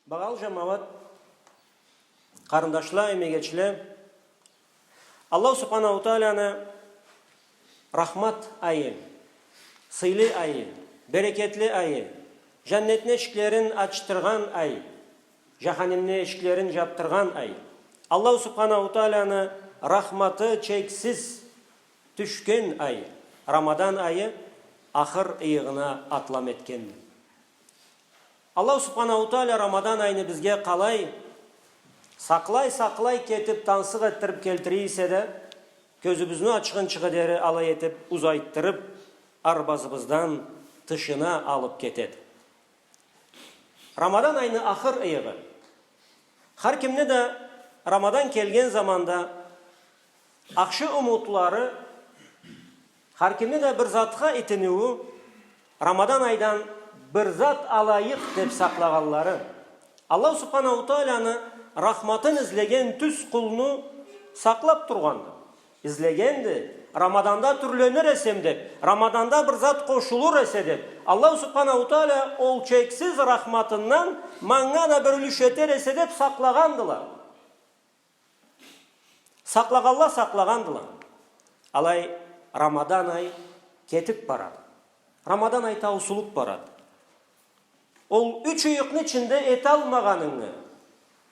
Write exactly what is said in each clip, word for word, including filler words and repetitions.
Багъалы жамауат, къарындашла, эмегечле, Аллаху Субханаху Тааланы рахмат айы, сыйлы айы, берекетли айы, жаннетни эшиклерин ачдыргъан ай, жаханимни эшиклерин жабдыргъан ай. Аллаху Субханаху Тааланы рахматы чексиз тюшген ай, Рамадан айы ахыр ыйыгъына атлам этгенди. Аллаху Субханаху Таала Рамадан айны бизге къалай сакълай-сакълай кетип, тансыкъ этдирип келтире эсе да, кёзюбюзню ачхынчыгъа дери алай этип узайтдырып, арбазыбыздан тышына алып кетеди. Рамадан айны ахыр ыйыгъы. Хар кимни да Рамадан келген заманда ахшы умутлары, хар кимни да бир затха итиниую, Рамадан айдан бир зат алайыкъ деп сакълагъанлары. Аллаху Субханаху Тааланы рахматын излеген тюз къулну сакълап тургъанды. Излегенди, Рамаданда тюрленир эсем деп, Рамаданда бир зат къошулур эсе деп, Аллаху Субханаху Таала ол чексиз рахматындан манга да бир юлюш этер эсе деп сакълагъандыла. Сакълагъанла сакълагъандыла. Алай Рамадан ай кетип барады. Рамадан ай таусулуп барады. Ол юч ыйыкъны ичинде эталмагъанынгы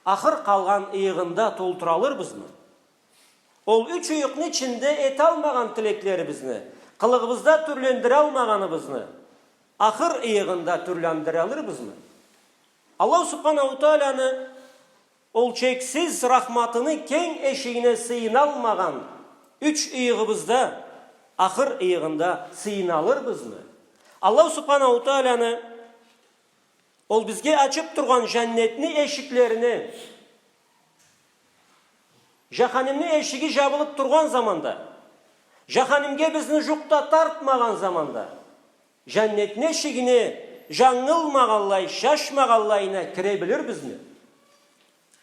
ахыр къалгъан ыйыгъында толтуралырбызмы? Ол юч ыйыкъны ичинде эталмагъан тилеклерибизни, къылыгъыбызда тюрлендиралмагъаныбызны ахыр ыйыгъында тюрлендиралырбызмы? Аллаху Субханаху Тааланы ол чексиз рахматыны кенг эшигине сыйыналмагъан юч ыйыгъыбызда ахыр ыйыгъында сыйыналырбызмы? Аллаху Субханаху Тааланы ол бизге ачып тургъан жаннетни эшиклерине, жаханимни эшиги жабылып тургъан заманда, жаханимге бизни жукъ да тартмагъан заманда, жаннетни эшигине жангылмагъанлай, шашмагъанлайына кире билирбизми?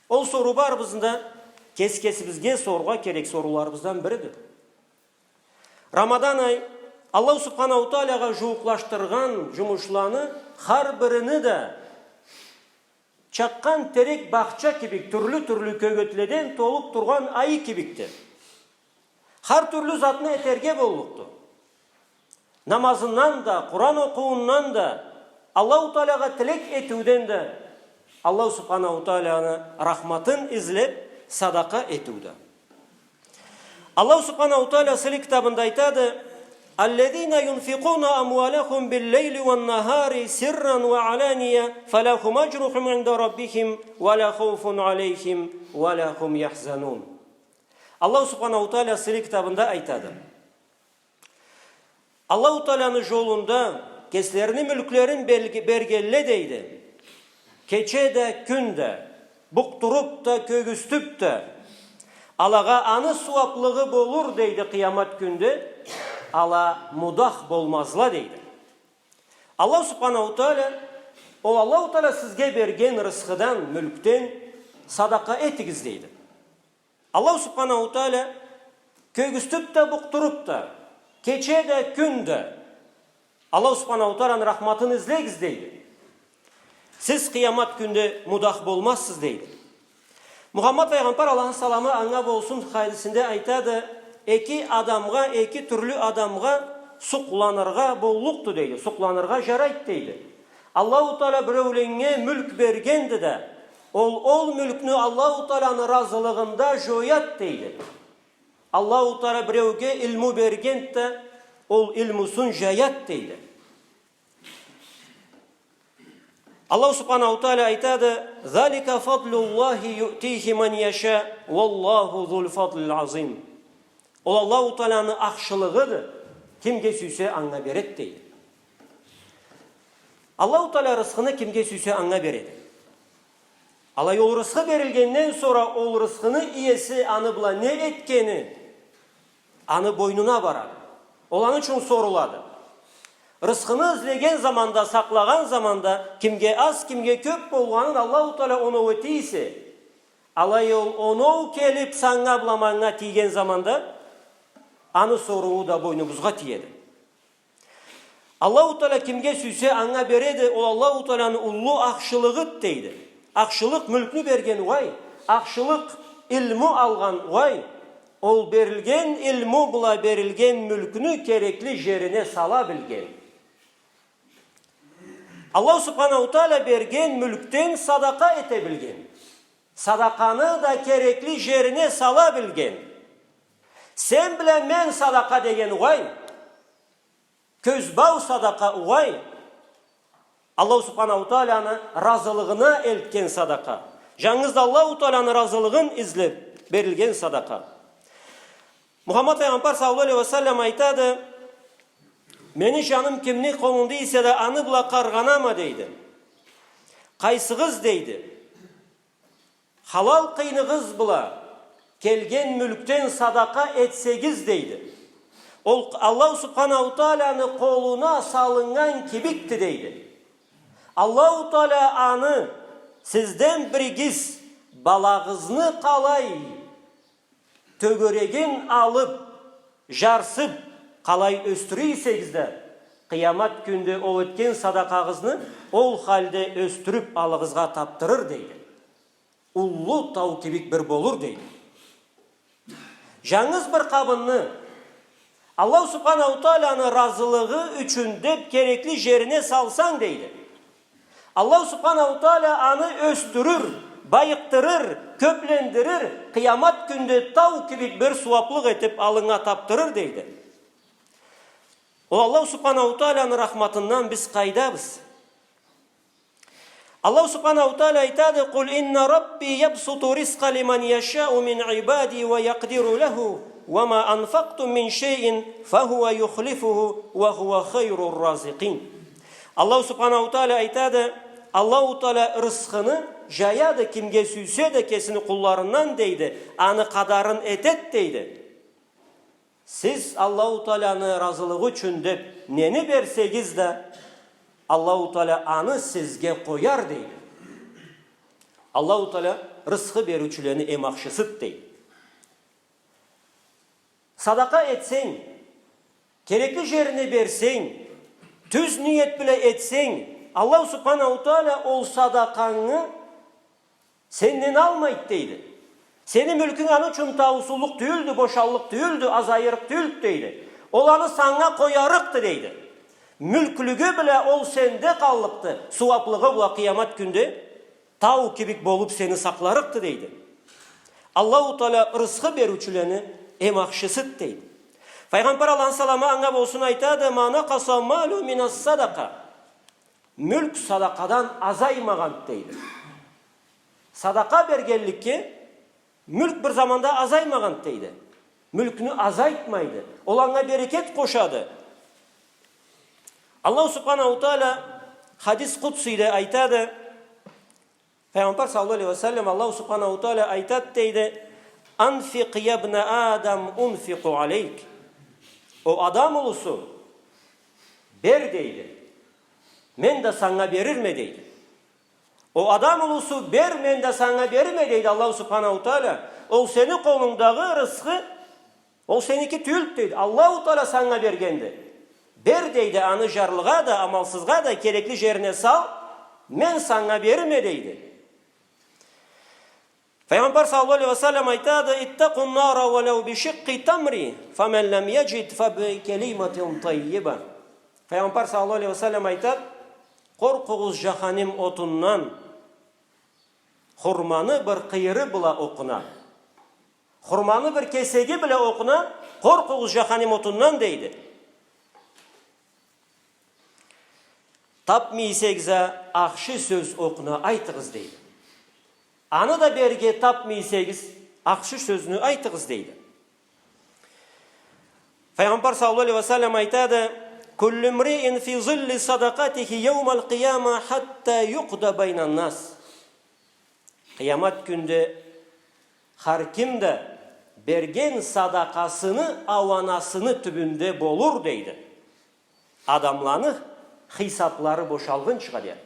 Ол соруу барыбызны да кес-кесибизге сорургъа керек сорууларыбыздан бириди. Рамадан ай Аллаху Субханаху Таалагъа жууукълашдыргъан жумушланы хар бирини да чакъгъан терек бахча кибик, тюрлю-тюрлю кёгетледен толуп тургъан айы кибикди. Хар тюрлю затны этерге боллукъду. Намазындан да, Къуран окъууундан да, Аллаху Таалагъа тилек этиуден да, Аллаху Субханаху Тааланы рахматын излеп, садакъа этиу да. Аллаху Субханаху Таала сыйлы китабында айтады: «الذين ينفقون أموالهم بالليل والنهار سرا وعلانية فلهم أجرهم عند ربهم ولا خوف عليهم ولا هم يحزنون». Аллаху Субханаху Таала сыйлы китабында айтады: Аллаху Тааланы жолунда кеслерини мюлклерин белги-, бергенле, дейди, кече да, кюн да, букъдуруп да, кёгюзтюп да, алагъа аны сууаплыгъы болур, дейди, къыямат кюнде, ала мудах болмазла, дейди. Аллаху Субханаху Таала, ол Аллаху Таала сизге берген рысхыдан, мюлкден садакъа этигиз, дейди. Аллаху Субханаху Таала кёгюзтюп да, букъдуруп да, кече да, кюн да Аллаху Субханаху Тааланы рахматын излегиз, дейди. Сиз къыямат кюнде мудах болмазсыз, дейди. Мухаммад файгъамбар, Аллахны саламы анга болсун, хадисинде айтады: эки адамгъа, эки тюрлю адамгъа сукъланыргъа боллукъду, дейди. Сукъланыргъа жарайды, дейди. Аллаху Таала биреуленнге мюлк бергенди да, ол, ол мюлкню Аллаху Тааланы разылыгъында жояды, дейди. Аллаху Таала биреуге илму бергенди да, ол илмусун жаяды, дейди. Аллаху Субханаху Таала айтады: «ذلك فضل الله يؤتيه من يشاء والله ذو الفضل العظيم». Ол Аллаху Тааланы ахшылыгъыды, кимге сюйсе, анга береди, дейди. Аллаху Таала рысхыны кимге сюйсе, анга береди. Алай ол рысхы берилгенден сора ол рысхыны иеси аны бла не этгени аны бойнуна барады. Ол аны ючюн сорулады. Рысхыны излеген заманда, сакълагъан заманда, кимге аз, кимге кёп болгъанын Аллаху Таала оноу эте эсе, алай ол оноу келип санга бла манга тийген заманда, аны сорууу да бойнубузгъа тиеди. Аллаху Таала кимге сюйсе, анга береди, ол Аллаху Тааланы уллу ахшылыгъыды, дейди. Ахшылыкъ мюлкню берген угъай, ахшылыкъ илму алгъан угъай, ол берилген илму бла берилген мюлкню керекли жерине сала билген. Аллаху Субханаху Тааля берген мюлкден садакъа эте билген. Садакъаны да керекли жерине сала билген. Сен бла мен садакъа деген угъай, кёзбау садакъа угъай, Аллаху Субханаху Тааляны разылыгъына элтген садакъа. Жангыз да Аллаху Тааляны разылыгъын излеб берилген садакъа. Мухаммад Файгъамбар саллаллаху алейхи ва саллам айтады: «Мени жаным кимни къолунда эсе да, аны бла къаргъанама», — дейди. «Къайсыгъыз, — дейди, — халал къыйыныгъыз бла келген мюлкден садакъа этсегиз, — дейди, — ол Аллаху Субханаху Тааляны къолуна салыннган кибикди», — дейди. Аллаху Тааля аны: «Сизден биригиз балагъызны къалай тёгерегин алыб, жарсыб, къалай ёсдюре эсегиз да, къыямат кюнде ол этген садакъагъызны ол халде ёсдюрюб алыгъызгъа табдырыр», — дейди. «Уллу тау кибик бир болур», — дейди. Жангыз бир къабынны Аллаху Субханаху Тааляны разылыгъы ючюн деб керекли жерине салсанг, — дейди, — Аллаху Субханаху Тааля аны ёсдюрюр, байыкъдырыр, кёблендирир, къыямат кюнде тау кибик бир сууаблыкъ этиб аллынга табдырыр, — дейди. Ол Аллаху Субханаху Тааляны рахматындан биз къайдабыз? Аллаху Субханаху Тааля айтады: «Къул инна Рабби ябсуту ризкъа лиман яшау мин ибади ва якъдиру лаху, ва ма анфакътум мин шайин фахува юхлифуху, ва хува хайру разикъин». Аллаху Субханаху Тааля айтады: «Аллаху Тааля рызкъыны жаяды кимге сюйсе да кесини къулларындан, — дейди, — аны къадарын этед», — дейди. Сиз Аллаху Тааляны разылыгъы ючюн деб нени берсегиз да, Аллаху Тааля аны сизге къояр, — дейди. Аллаху Тааля рызкъы бериучюлени эм ахшысыд, — дейди. Садакъа этсенг, керекли жерине берсенг, тюз ниет бла этсенг, Аллаху Субханаху Тааля ол садакъангы сенден алмайды, — дейди. Сени мюлкюнг аны ючюн таусуллукъ тюйюлдю, бошаллыкъ тюйюлдю, азайырыкъ тюйюлдю, — дейди. Ол аны санга къоярыкъды, — дейди. Мюлклюгю бла ол сенде къаллыкъды, сууаблыгъы бла къыямат кюнде тау кибик болуб сени сакъларыкъды, — дейди. Аллаху Тааля рызкъы бериучюлени эм ахшысыд, — дейди. Файгъамбар, Аллахны саламы анга болсун, айтады: «Ма накъаса малу мина садакъа». Мюлк садакъадан азаймагъанды, — дейди. Садакъа бергенликге мюлк бир заманда азаймагъанды, — дейди. Мюлкню азайтмайды. Ол анга берекет къошады. Аллаху Субханаху Тааля хадис къудсийде айтады, Файгъамбар саллаллаху алейхи ва саллам, Аллаху Субханаху ва Тааля айтад, дейди: «Анфикъ, ябна Адам, унфикъу алейк». О адам улусу, бер, дейди. Мен да санга берирме, дейди. О адам улусу, бер, мен да санга берирме, дейди Аллаху Субханаху ва Тааля. Ол сени къолунгдагъы рызкъы Ол сеники тюйюлд, дейди. Аллаху Тааля санга бергенди. Бер, дейди, аны жарлыгъа да, амалсызгъа да керекли жерине сал, мен санга берирме, дейди. Файгъамбар саллаллаху алейхи ва саллам айтады: «Иттакъу ннара валау бишикъкъи тамра, фаман лам яжид фабикалиматин таййиба». Файгъамбар саллаллаху алейхи ва саллам айтады: «Къоркъугъуз жаханим отундан, хурманы бир къыйыры бла окъуна». Хурманы бир кесеги бла окъуна, къоркъугъуз жаханим отундан, дейди. Тапмай эсегиз а, ахшы сёз окъуна айтыгъыз, дейди. Аны да берирге тапмай эсегиз, ахшы сёзню айтыгъыз, дейди. Файгъамбар саллаллаху алейхи ва саллам айтады: «Куллу мриин фи зилли садакъатихи яумал къияма хатта юкъда байна ннас». Къыямат кюнде хар ким да берген садакъасыны ауанасыны тюбюнде болур, дейди. Адамланы хисаблары бошалгъынчыгъа дери,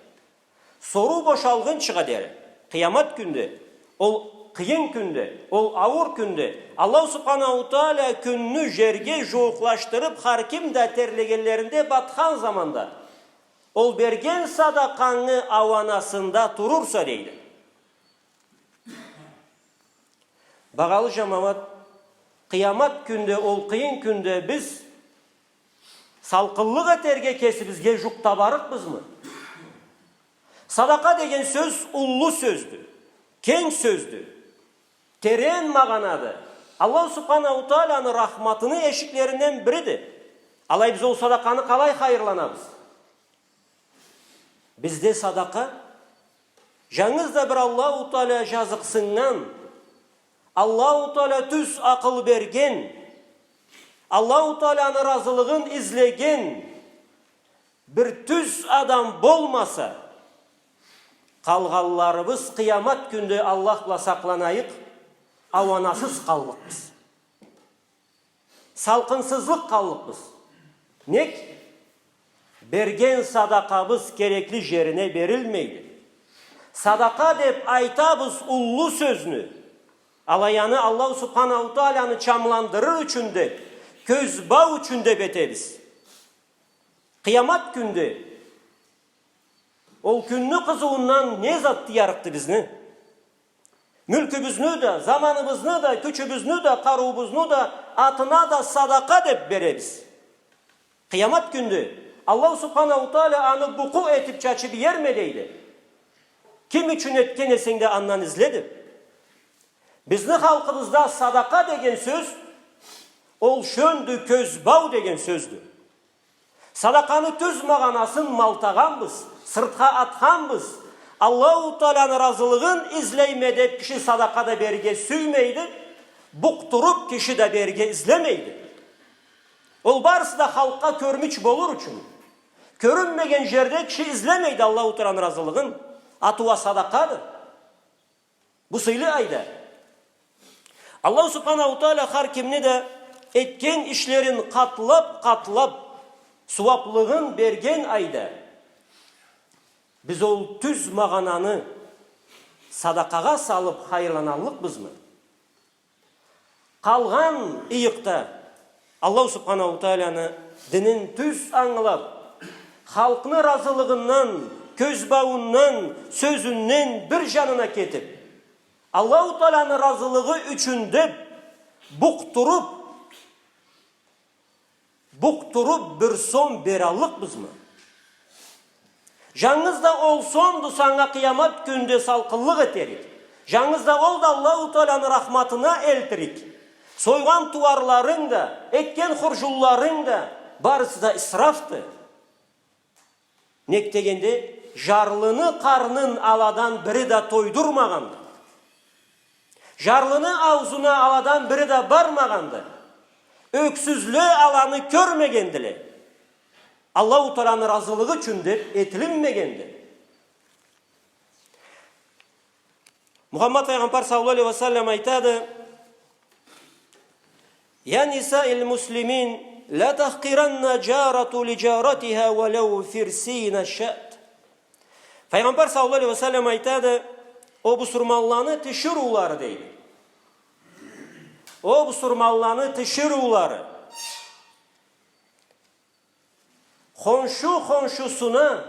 соруу бошалгъынчыгъа дери, къыямат кюнде, ол къыйын кюнде, ол ауур кюнде, Аллаху Субханаху Тааля кюнню жерге жууукълашдырыб, хар ким да терлегенлеринде батхан заманда, ол берген садакъангы ауанасында турурса, дейди. Багъалы жамауат, къыямат кюнде, ол къыйын кюнде биз салкъынлыкъ этерге кесибизге жукъ табарыкъбызмы? Садакъа деген сёз уллу сёздю, кенг сёздю, терен магъанады. Аллаху Субханаху Тааланы рахматыны эшиклеринден бириди. Алай биз ол садакъаны къалай хайырланабыз? Бизде садакъа жангыз да бир Аллаху Таала жазыкъсыннган, Аллаху Таала тюз акъыл берген, Аллаху Тааланы разылыгъын излеген бир тюз адам болмаса, къалгъанларыбыз къыямат кюнде, Аллах бла сакъланайыкъ, ауанасыз къаллыкъбыз. Салкъынсызлыкъ къаллыкъбыз. Нек? Берген садакъабыз керекли жерине берилмейди. Садакъа деп айтабыз уллу сёзню. Алай аны Аллаху Субханаху Тааланы чамландырыр ючюн деп, кёзбау ючюн деп этебиз. Къыямат кюнде ол кюнню къызыуундан не зат тыярыкъды бизни? Мюлкюбюзню да, заманыбызны да, кючюбюзню да, къарыуубузну да атына да садакъа деп беребиз. Къыямат кюнде Аллаху Субханаху Таала аны букъу этип чачып иерме дейди. Ким ючюн этген эсенг да, андан изле деп. Бизни халкъыбызда садакъа деген сёз ол шёндю, кёзбау деген сёздю. Садакъаны тюз магъанасын малтагъанбыз, сыртха атханбыз. Аллаху Тааланы разылыгъын излейме деп киши садакъа да берирге сюймейди, букъ туруп киши да берирге излемейди. Ол барысы да халкъгъа кёрмюч болур ючюн. Кёрюнмеген жерде киши излемейди Аллаху Тааланы разылыгъын. Атыу а садакъады. Бу сыйлы айда Аллаху Субханаху Таала хар кимни да этген ишлерин къатлап-къатлап, сууаплыгъын берген айда биз ол тюз магъананы садакъагъа салып хайырланаллыкъбызмы? Къалгъан ыйыкъда Аллаху Субханаху Тааланы динин тюз ангылап, халкъны разылыгъындан, кёзбауундан, сёзюнден бир жанына кетип, Аллаху Тааланы разылыгъы ючюн деп букъ туруп, букъ туруп бир сом бераллыкъбызмы? Жангыз да ол сомду санга къыямат кюнде салкъынлыкъ этерик. Жангыз да ол да Аллаху Тааланы рахматына элтирик. Сойгъан тууарларынг да, этген хуржунларынг да, барысы да исрафды. Нек дегенде, жарлыны къарнын аладан бири да тойдурмагъанды. Жарлыны аузуна аладан бири да бармагъанды. Ёксюзле аланы кёрмегендиле. Аллаху Тааланы разылыгъы ючюн деп этилинмегенди. Мухаммад файгъамбар саллаллаху алейхи ва саллам айтады: «يا نساء المسلمين، لا تحقرن الجارة لجارتها ولو فرسين شاة». Файгъамбар саллаллаху алейхи ва саллам айтады: «О бусурманланы тиширыулары», — дейди. «О бусурманланы тиширыулары, хоншу хоншусуна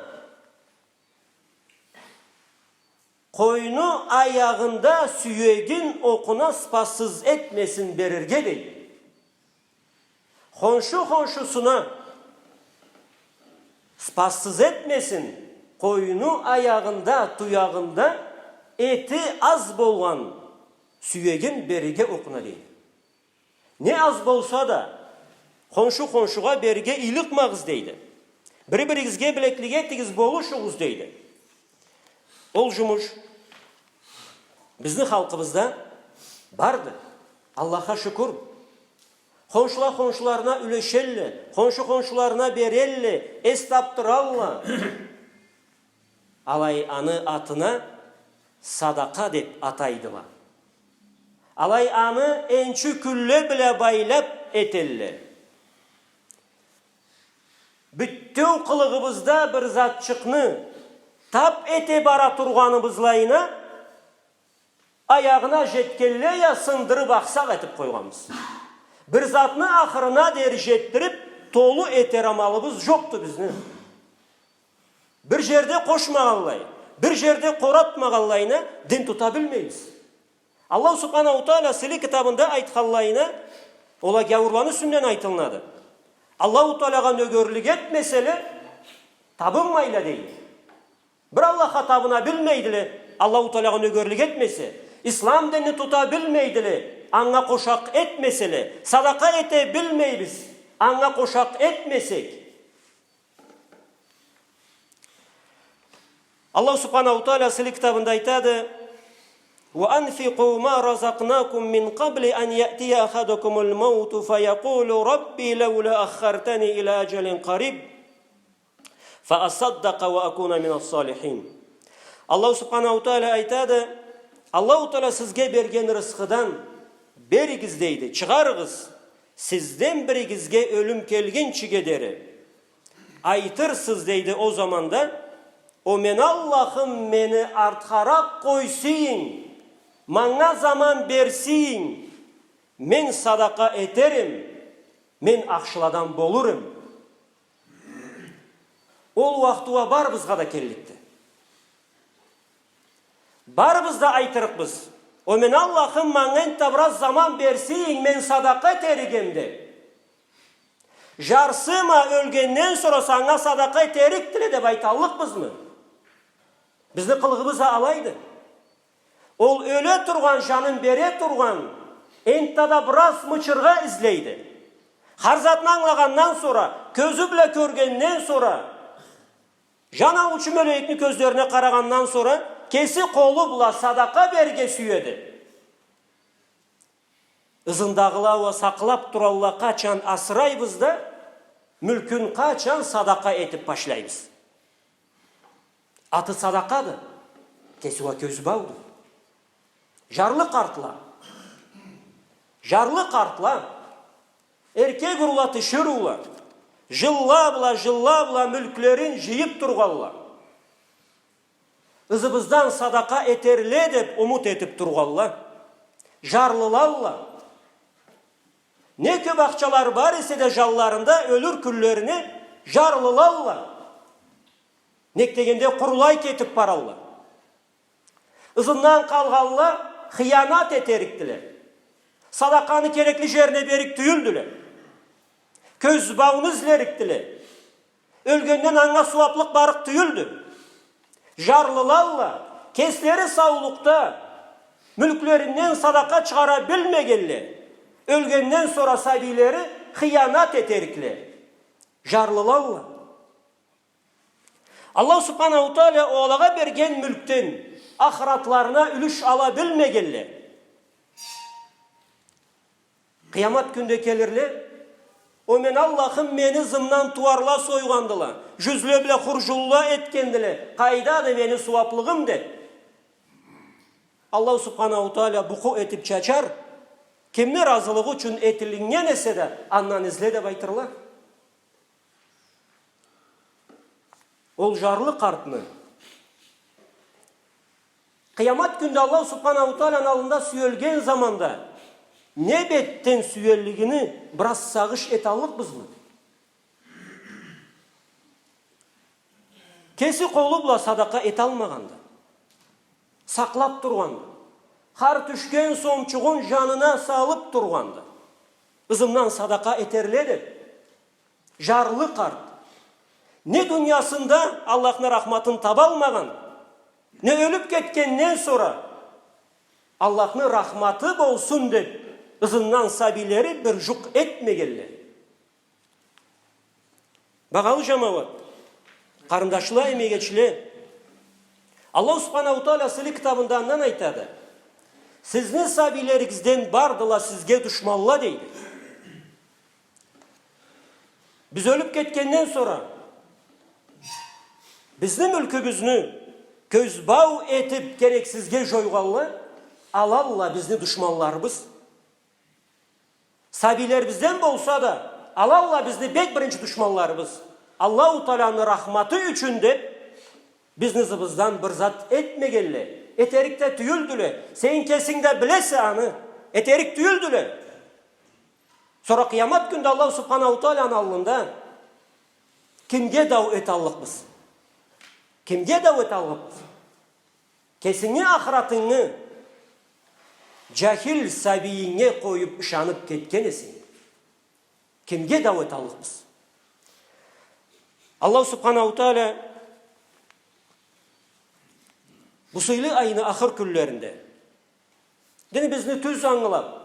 къойну аягъында сюегин окъуна сыпатсыз этмесин берирге», — дейди. Хоншу хоншусуна сыпатсыз этмесин, къойну аягъында, туягъында эти аз болгъан сюегин берирге окъуна, дейди. Не аз болса да, хоншу хоншугъа берирге ыйлыкъмагъыз, дейди. Бири-биригизге билеклик этигиз, болушугъуз, дейди. Ол жумуш бизни халкъыбызда барды. Аллахха шукур. Хоншула хоншуларына юлешелле, хоншу хоншуларына берелле, эс тапдыралла. Алай аны атына садакъа деп атайдыла. Алай аны энчи кюлле бла байлап этелле. Бютеу къылыгъыбызда бир затчыкъны тап эте бара тургъаныбызлайына, аягъына жетгенлей а сындырып, акъсакъ этип къойгъанбыз. Бир затны ахырына дери жетдирип, толу этер амалыбыз жокъду бизни. Бир жерде къошмагъанлай, бир жерде къоратмагъанлайына дин тута билмейбиз. Аллаху Субханаху Тааля сыйлы китабында айтханлайына, ол а гяуурланы юсюнден айтылынады. Аллаху Тааляга нёгерлик этмеселе, табынмайла, дейди. Бир Аллахха табына билмейдиле, Аллаху Тааляга нёгерлик этмесе, ислам динни тута билмейдиле, анга къошакъ этмеселе, садакъа эте билмейбиз, анга къошакъ этмесек. Аллаху Субханаху Тааля сыйлы китабында айтады: وأنفقوا ما رزقناكم من قبل أن يأتي أحدكم الموت فيقول رب لولا أخرتني إلى أجل قريب فأصدق وأكون من الصالحين. Аллаху Субханаху Тааля айтады: Аллаху Тааля сизге берген рысхыдан беригиз, дейди, чыгъарыгъыз, сизден биригизге ёлюм келгинчиге дери. Айтырсыз, дейди, ол заманда: о мени Аллахым, мени артхаракъ къойсунг, манга заман берсин, мен садакъа этерим, мен ахшыладан болурум. Ол уахты уа барыбызгъа да келликди. Барыбыз да айтырыкъбыз: о мени Аллахым, манга энтта бир аз заман берсин, мен садакъа этерик эдим, деп. Жарсыма ёлгенден сора санга садакъа этерикдиле, деп айталлыкъбызмы? Бизни къылыгъыбыз а алайды. Ол ёле тургъан, жанын бере тургъан, энтта да бир аз мычыргъа излейди. Хар затны ангылагъандан сора, кёзю бла кёргенден сора, жан алыучу мёлекни кёзлерине къарагъандан сора, кеси къолу бла садакъа берирге сюеди. Ызындагъыла уа сакълап туралла, къачан асырайбыз да, мюлкюн къачан садакъа этип башлайбыз. Аты садакъады, кеси уа кёзбауду. Жарлы къартла. Жарлы къартла. Эркек урула, тиширыула. Жылла бла, жылла бла мюлклерин жыйып тургъалла. Ызыбыздан садакъа этерле деп умут этип тургъалла. Жарлылалла. Не кёп ахчалары бар эсе да жанларында, ёлюр кюнлерине жарлылалла. Нек дегенде къурулай кетип баралла. Ызындан къалгъанла хыянат этерикдиле. Садакъаны керекли жерине берик тюйюлдюле. Кёзбауну излерикдиле. Ёлгенден анга сууаплыкъ барыкъ тюйюлдю. Жарлылалла, кеслери саулукъда мюлклеринден садакъа чыгъара билмегенле, ёлгенден сора сабийлери хыянат этерикле. Жарлылалла. Аллаху Субханаху Тааля ол алагъа берген мюлкден ахыратларына юлюш ала билмегенле. Къыямат кюнде келирле, о мени Аллахым, мени ызымдан тууарла сойгъандыла, жюзле бла хуржунла этгендиле, къайдады мени сууаплыгъым, деп. Аллаху Субханаху Тааля букъу этип чачар, кимни ыразылыгъы ючюн этилиннген эсе да, андан изле, деп айтырла. Ол жарлы къартны Къыямат кюнде Аллаху Субханаху Тааляны аллында сюелген заманда не бетден сюеллигини бир аз сагъыш эталлыкъбызмы? Кеси къолу бла садакъа эталмагъанды. Сакълап тургъанды. Хар тюшген сомчугъун жанына салып тургъанды. Ызымдан садакъа этерле деп. Жарлы къарт. Не дуниясында Аллахны рахматын табалмагъан, не ёлюп кетгенден сора Аллахны рахматы болсун деп, ызындан сабийлери бир жукъ этмегенле. Багъалы жамауат, къарындашла, эмегечле, Аллаху Субханаху Тааля сыйлы китабында андан айтады: «Сизни сабийлеригизден бардыла сизге душманла», — дейди. Биз ёлюп кетгенден сора бизни мюлкюбюзню кёзбау этип керексизге жойгъанла, алалла бизни душманларыбыз. Сабийлерибизден болса да, алалла бизни бек биринчи душманларыбыз. Аллаху Тааляны рахматы ючюн деп, бизни ызыбыздан бир зат этмегенле, этерик да тюйюлдюле. Сен кесинг да билесе аны, этерик тюйюлдюле. Сора къыямат кюнде Аллаху Субханаху Тааляны аллында кимге дау эталлыкъбыз? Кимге дау эталлыкъбыз? Кесинги ахыратынгы Джахил сабийинге къоюб ышаныб кетген эсенг, кимге дау эталлыкъбыз? Аллаху Субханаху Тааля бу сыйлы айны ахыр кюнлеринде динибизни тюз ангылаб,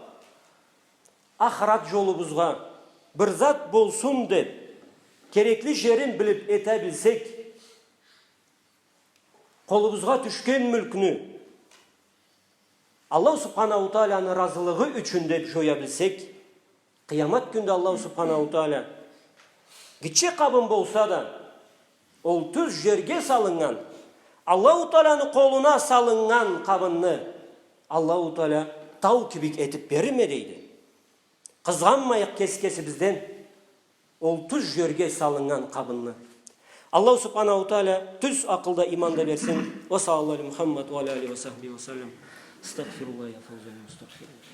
ахырат джолубузгъа бир зат болсун деб, керекли джерин билиб эте билсек, къолубузгъа тюшген мюлкню Аллаху Субханаху Тааляны разылыгъы ючюн деб джоя билсек, къыямат кюнде Аллаху Субханаху Тааля гитче къабын болса да, ол тюз джерге салыннган, Аллаху Тааляны къолуна салыннган къабынны Аллаху Тааля тау кибик этиб берирме дейди. Къызгъанмайыкъ кеси-кесибизден ол тюз джерге салыннган къабынны. Аллаху Субханаху Тааля тюз акъыл да, иман да берсин. Ва саллаллаху аля Мухаммад ва аля алихи ва сахбихи ва саллам. Астагъфируллах, я фауза, я мустагъфируллах.